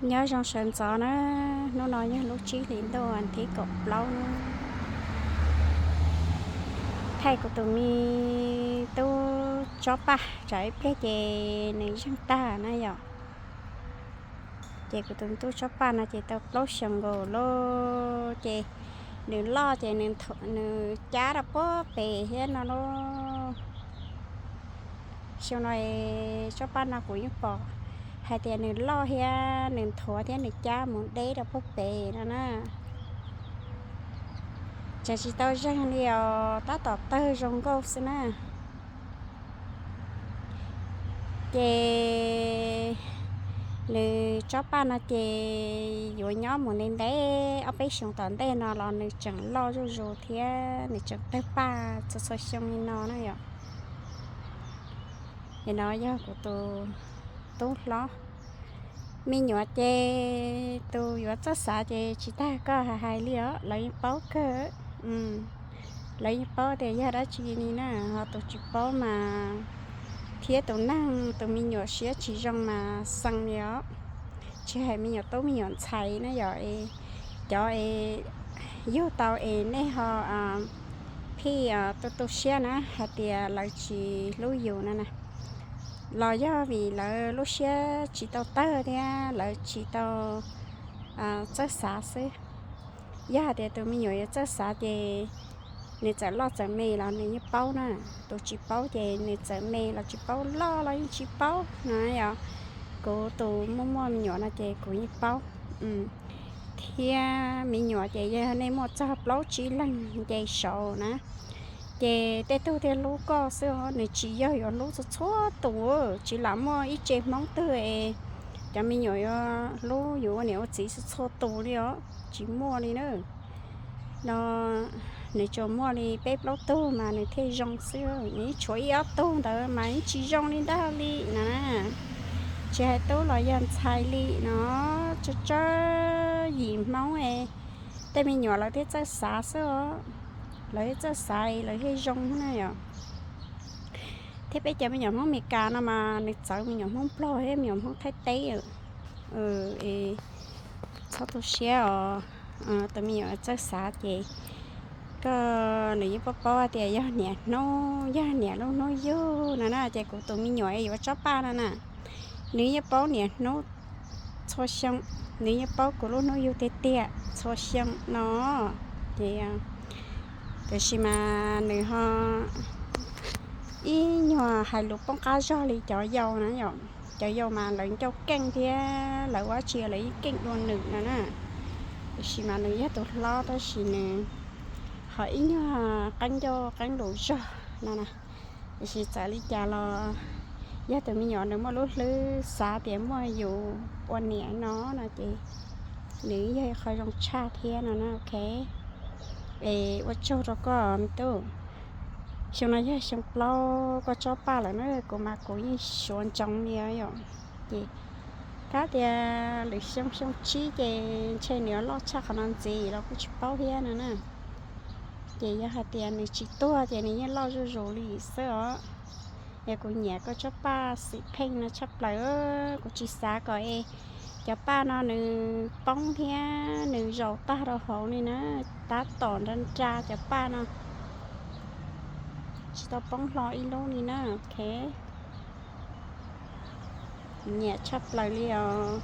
Nyob zoo sawv ntxov na, hnub no yog lub tsib hlis ntuj thib kaum plaub na. Thaij kuv tus me tub tsob paj tsam ib pliag ces nws zeeg tag na yom. Ces kuv tus tub tsob paj no ces tau plaub xyoos nkaus lauj, ces nws loj ces nws cab rau puag pem thiab no lauj. Xyoo no tsob paj no kuv yeej pom hais tias nws loj thiab nws nthuav thiab nws cab mus deb rau puag pem no na. Tseem tsis tau zeeg li os, tab tom tawg zoo nkauj xwb na. Ces nws tsob paj no ces yuav nyob mus ntev ntev ob peb xyoos tom ntej no los nws tseem loj zuj zus thiab nws tseem tawg paj txhua txhua xyoo li no na yom. Ces no yog kuv tus tub hlob. Me nyuam ces tus yuav txawj xav ces tsis tas koj hais hais li os, lawv yeej paub kawg. Lawv yeej paub tias yog dab tsi li na, ho tus tsis paub mas thiab tus neeg tus me nyuam siab tsis zoo mas xeeb li os. Tsis hais me nyuam tub me nyuam ntxhais na yom, es cov es yug tau es nej ho phij tu tu siab na hais tias lawv tsis hlub yus na na, los yog vim lawv lub siab tsis tau tawg thiab lawv tsis tau txawj xav xwb. Yog hais tias tus me nyuam yuav txawj xav ces nws txawm loj txawm me los nws yeej paub na. Tus tsis paub ces nws txawm me los tsis paub, loj los yeej tsis paub no yom. Kuv tus muaj muaj me nyuam no ces kuv yeej paub. Thiab me nyuam ces yog nej muaj txog plaub tsib leeg nce saud na, ces tej tug thiaj hlub koj xwb os, nws tsis yog yuav hlub txhua txhua tus. Tsis lam muaj ib tse Hmoob twg es cov me nyuam yuav hlub yus ua niam ua txiv txhua txhua tus li os, tsis muaj li na. No nws tsuas muaj li peb plaub tug mas nws thiaj zoo xwb, nws yeej tshuav ib ob tug ntawd mas yeej tsis zoo li ntag li no na. Tsis hais tub los yog ntxhais li no, tsawg tsawg yim Hmoob es tej me nyuam lawv thiaj txawj xav xwb os. Lawv thiaj txawj xav es lawv thiaj zoo na yom. Thiab peb cov me nyuam Hmoob Amelikas no mas nws txawv me nyuam Hmoob Nplog thiab me nyuam Hmoob Thaib teb. Txhob tu siab os, tus me nyuam txawj xav ces koj, nws yeej paub paub tias yog niam hnub, yog niam lub hnub yug no na, ces kuv tus me nyuam yuav tsob paj no na, nws yeej paub niam hnub txhua xyoo, nws yeej paub kuv lub hnub yug tiag tiag txhua xyoo no. Ces tiam sis mas nws ho ib nyuag hais lus poob qab zog li cov yau na yom. Cov yau mas lawv ncauj keej thiab lawv ua dab tsi lawv yeej keej dua nws no na. Tiam sis mas nws yog tus hlob tab sis nws ho ib nyuag qeeb ncauj qeeb lus zog no na. Tiam sis txawm li cas los yog tus me nyuam nws muaj lub hlwb xav tias muaj yus ua niam no no ces nws yog ib qho zoo tshaj thiab no na, ok. Es ua tsaug rau koj me tub. Xyoo no yog xyoo plaub koj tsob paj lawm na, kuv mas kuv yeej suav ntsoov li yom. Ces kab tias lwm xyoo xyoo tsib ces ntshe nws yuav loj tshaj qhov no ntxiv los kuj tsis paub thiab no na. Ces yog hais tias nws tsis tuag ces nws yeej loj zuj zus li xwb os. Yog kuv nyiam koj tsob paj xim pheej no tshaj plaws, kuv tsis xav kom es cov paj no nws poob thiab nws zaum tag rau hauv li na, tab tom nra nra cov paj no tsis tau poob hlo ib lub li na, ok. Nyiam tshaj plaws li os.